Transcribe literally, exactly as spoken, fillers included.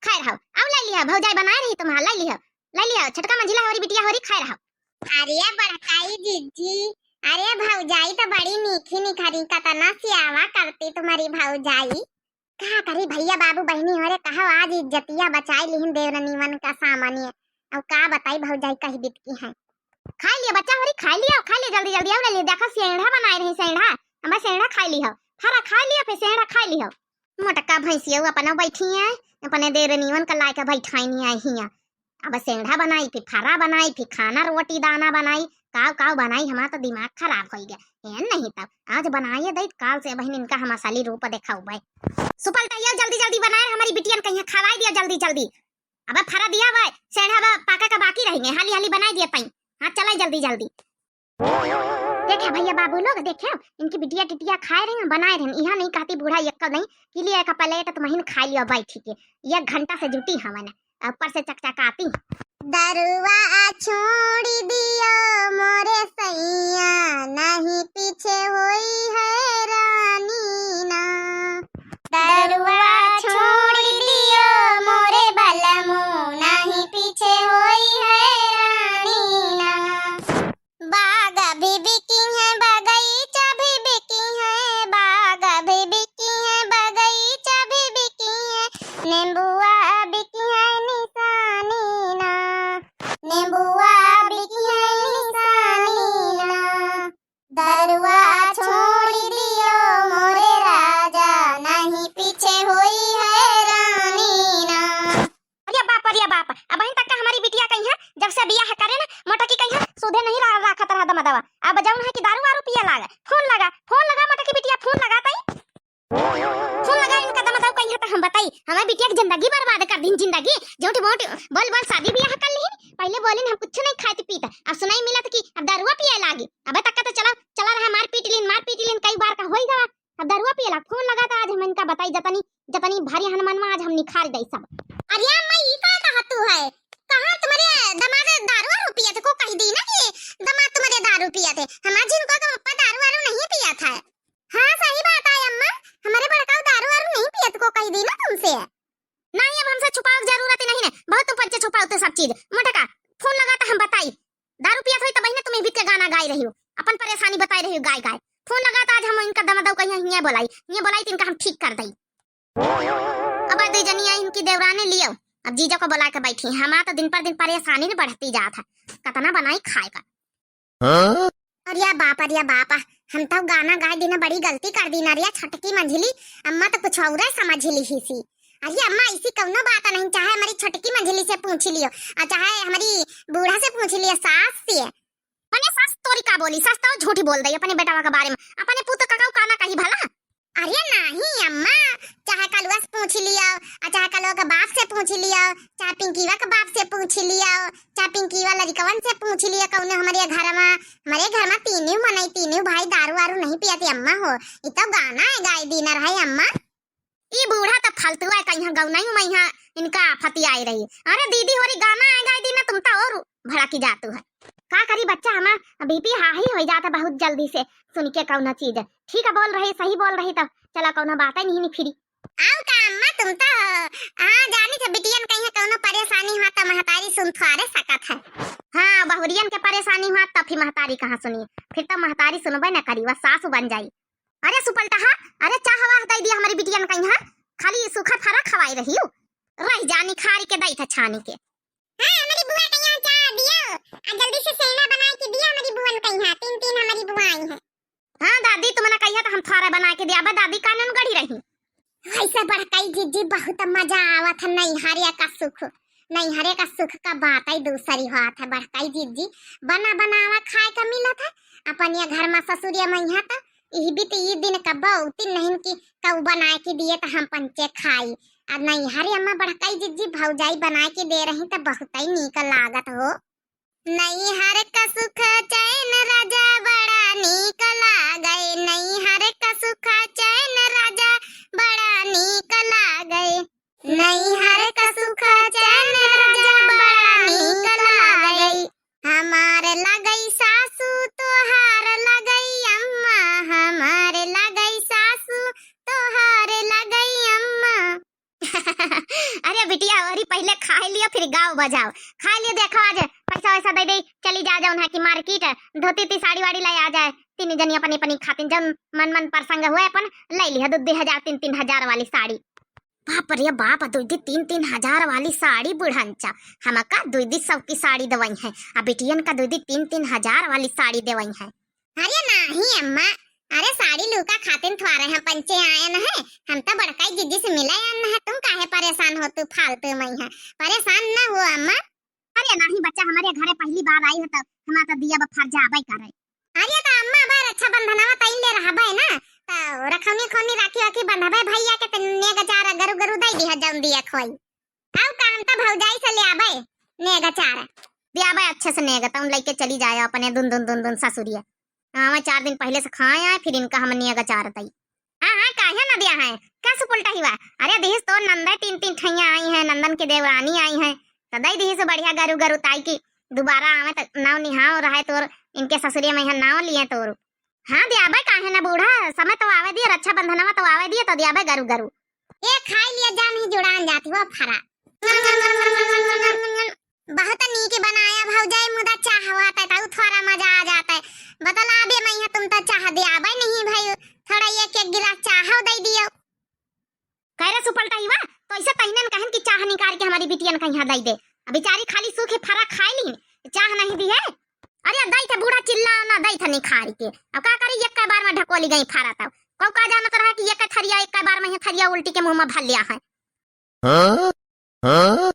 खाए रहो। आउ लै लिहा, भौजाई बनाए रही तुम्हार, लै लिहा, लै लिहा, छोटका मंझिला होरी बिटिया होरी खाए रहो। अरे बड़काई जिज्जी, अरे भौजाई तो बड़ी मीठी निखरी, कतना सियावा करती तुम्हारी भौजाई। का करी भैया बाबू बहिनी होरे, कहो आज इज्जतिया बचाई लिहिन देवरनिवन का सामने। अब का बताई भौजाई कही बितकी है। खाई लिया बच्चा होरी, खाई लिया, खाई लिया जल्दी जल्दी, अब ले लिया। देखो सेंढ़ा बनाए रही, सेंढ़ा, हम सेंढ़ा खाई लिहो, फरा खाई लिया, फिर सेंढ़ा खाई लिहो। मोटका भैंसिया अपना बैठी है, अपने देवरनिवन का लायक बैठाई नहीं आई हिया। अब सेंढ़ा बनाई, फिर फरा बनाई, फिर खाना रोटी दाना बनाई, काव काव बनाई, हमार तो दिमाग खराब हो गया। एन नहीं तब आज बनाइए दई, काल से बहिन इनका हम असली रूप देखाउबे। सुपलटा यो जल्दी जल्दी बनाए, हमारी बिटियन कहिया खवाई दिया जल्दी जल्दी। अबे फरा दिया बे, सेंढ़ा बे पाका का बाकी रहिगे, हाली हाली बनाई दिया तई। हाँ चला जल्दी जल्दी। देखे भैया बाबू लोग, देखे इनकी बिटिया टिटिया खाए रही, बनाए रही, यहाँ नहीं कहती बूढ़ा एक नहीं कि लिए एक प्लेट तुमहिन खा लियो बैठी के, एक घंटा से जुटी हवन, ऊपर से चकचकाती। दरुआ छोड़ी दियो मोरे सैया, नहीं पीछे होई है रानी ना। दरुआ छोड़ी दियो मोरे बलमू, नहीं पीछे होई है रानी ना। बाग भी बिकी है, बगीचा भी बिकी है, बाग भी बिकी है, बगीचा भी बिकी है, नींबुआ बिकी है निशानी ना, नींबुआ बिकी है निशानी ना। दरुआ छोड़ी दियो मोरे राजा, नहीं पीछे होई है रानी ना। अरे बाप, अरे बाप, अबहिन तक का हमारी बिटिया कहिया, जब से बियाह करे ना, मोटकी कहिया, सुधे नहीं रा-, राखत रहा दमदवा। अब जौन है कि दारू वारू पिए लागे। फोन लगा, फोन लगा मोटकी बिटिया, फोन लगा तई। फोन लगा इनका दमदव कहिया तो हम बताई, हमारी बिटिया की जिंदगी बर्बाद कर दीन, जिंदगी। झूठ मूठ बोल बोल शादी बियाह कर लीन, पहले बोलिन हम कुछ नहीं खात पीत, अब सुनाई मिलत कि अब दारुआ पिए लागी। अबे तक का तो चला, चला रहा मार पीट लीन, मार पीट लीन, कई बार का होई गवा। अब दारुआ पिए लाग, फोन लगा तो आज हम इनका बताई जतनी जतनी भारी हनुमानवा आज हम निखार जाई सब। अरे अम्मा, ई का कहत तू है? कहाँ तुम्हारे दमाद दारू वारू पियत को कह दी ना कि दमाद तुम्हारे दारू पियत है? हमार जिनको का पप्पा दारू वारू नहीं पियत है। हाँ, सही बात है अम्मा, हमारे बड़का दारू वारू नहीं पियत को कह दी ना तुमसे। नहीं, अब हमसे छुपावे की जरूरत ही नहीं है, बहुत तुम पंचे छुपावते सब चीज। मोटका, फोन लगा तो हम बताई। दारू पियत होई तो बहिने तुम ही बीत के गाना गाई रही हो, अपन परेशानी बताई रही हो गाय गाय। फोन लगा तो आज हम इनका दमदव कहिया हियाँ बोलाई, हियाँ बोलाई तो इनका हम ठीक कर दई। अब दे जनिया इनकी देवरानी लियो, अब जीजा को बुला के बैठी। हमार तो दिन पर दिन परेशानी न बढ़ती जात है, कतना बनाई खाए का। हाँ? अरे बाप, अरे बाप, हम तो गाना गाए दीना, बड़ी गलती कर दीना रे छोटकी मंझिली। अम्मा तो कुछ और समझ ली ही सी। अरे अम्मा, ऐसी कौनो बात नहीं, चाहे हमारी छोटकी मंझिली से पूछ लियो और चाहे हमारी बूढ़ा से पूछ लियो, सास से। अपने सास तोरी का बोली, सास तो झूठी बोल दई अपने बेटवा के बारे में, अपने पुत का काऊ काना कही भला। अरे नहीं अम्मा, चाहे कलुआ से पूछ लियो, आ चाहे कलुआ के बाप से पूछ लियो, चाहे पिंकीवा के बाप से पूछ लियो, चाहे पिंकीवा लड़िकवन से पूछ लियो, कौनो हमारे घर में, हमारे घर में तीनों मनई, तीनों भाई दारू वारू नहीं पियते अम्मा हो, ये तो गाना है गाए दीना रहे अम्मा। ई बूढ़ा त फालतू है, कहिया गौनई में यहाँ इनका फतियाए रही। अरे दीदी होरी गाना आए गाए दीना, तुम तो और भड़की जातू है। का करी बच्चा, हमार बीपी हाई हो जाता बहुत जल्दी से सुन के कौनो चीज। ठीक है, बोल रही, सही बोल रही, तब चला कौनो बात ही नहीं निखिरी। आओ का अम्मा, तुम तो हाँ जानी थे बिटियन कहीं कौनो परेशानी हुआ तो महतारी सुन थोड़े सकत है। हाँ, बहुरियन के परेशानी हुआ तब फिर महतारी कहाँ सुनी, फिर तो महतारी सुनबे न करी, वह सासू बन जाई। अरे सुपलटहा, अरे चाह वाह दई दिया हमारी बिटियन कहिया, खाली सूखा फरा खवाई रही हो। रह जानी खारी के दई था छानी के। हाँ, हमारी बुआ कहिया चाह दियो, आ जल्दी से सेना बना के दिया हमारी बुअन कहिया, तीन तीन हमारी बुआ आई है। हाँ दादी, तुमने कहिया तो हम फरा बना के दिया, बा दादी कानून गढ़ी रही। ऐसे बड़काई जिज्जी बहुत मजा आवत है नैहरिया का सुख, नैहरे का सुख का बात ही दूसरी होत है। बड़काई जिज्जी बना बनावा खाए का मिलत है, अपन ये घर में ससुरिया में यहाँ तो इही बीत ई दिन कब्बो उतिन नहीं कि कऊ बनाए के दिए तो हम पंचे खाई। आ नैहरे अम्मा बड़काई जिज्जी भौजाई बनाए के दे रही तो बहुत ही नीक लागत हो। नैहर का सुख चैन राजा बड़ा नीक लागे, नैहर का सुख चैन राजा बड़ा नीक लागे, नैहर का सुख चैन राजा बड़ा नीक लागे। हमार लगई सासू तोहार लगई अम्मा, हमार लगई सासू तोहार लगई अम्मा। अरे बिटिया, अरे पहिले खाए लियो, फिर गाओ बजाओ। खाए लियो, देखो आज पैसा वैसा दे दे, चली जा, जौन है कि मार्केट, धोती ती साड़ी वाड़ी ले आ जाए, तीन जनी अपनी अपनी खातिन, जौन मन मन प्रसंग हुए अपन ले लिया, दो दो हजार, तीन तीन हजार वाली साड़ी। बाप रे बाप, दो दो तीन तीन हजार वाली साड़ी बुढ़नचा, हमका दो दो सौ की साड़ी देवई है, आ बिटियन का दो दो तीन तीन हजार वाली साड़ी देवई है। अरे नाही अम्मा, अरे साड़ी लूका खातिन थ्वारे हम पंचे आयन है, हम तो बड़काई जीजी से मिले आयन है, तुम काहे परेशान हो तू फालतू मई है, परेशान न हो अम्मा। अरे नाही बच्चा, हमरे घरे पहली बार आई है तो हमारा तो दिया बा फर्जा आबे करे। अरे तो अम्मा अबे रक्षाबंधनवा तैले रहबे ना, तो रखौनी खौनी राखी वाखी बंधबे भैया के, तो नेग चारा गरु गरु दे दिया जौन दिया खोई। आउ काम तो भौजाई से ले आबे नेग चारा। दे आबे अच्छे से नेग, तौन लेके चली जाए अपने दुन दुन दुन दुन ससुरिया। हाँ, चार दिन पहले से खाए आए, फिर इनका हम नेग चार दई। हाँ, हाँ, काहे ना दिया है? का सुपुलटा हिवा? अरे, दिहिस तोर नंदे तीन तीन ठैया आई हैं, नंदन के देवरानी आई हैं, तो दई दिहिस बढ़िया गरु गरु ताई की दोबारा आवे तो नाव निहाव रहे तोर, इनके ससुरे में यहाँ नाव लिए तोर। हाँ, दियाबे काहे ना बूढ़ा, समय तो आवे दिए, रक्षाबंधनवा तो आवे दिए, तो दियाबे गरु गरु। ए, खाई लिया जान ही जुड़ान जाती हो फरा। बहुत नीक बनाया भौजाई, मुदा चाह हुआ तै ताऊ थोड़ा मजा आ जाता है। बतला बे मैया, तुम तो चाह दियाबे नहीं भाई, थोड़ा एक एक गिलास चाह दे दियो। कह रे सुपलटा हिवा, तो ऐसे तहिनन कहन कि चाह निकाल के हमारी बिटियन का यहाँ दे दे। अब बेचारी खाली सूखे फरा खाए ली, चाह नहीं दी है। अरे दई थे बूढ़ा चिल्ला ना, दई थे निखार के। अब का करी, एक बार में ढकोली गई फरा तब। कौ का जानत रहा कि एक थरिया एक बार में ही थरिया उल्टी के मुंह में भर लिया है। हाँ? हाँ?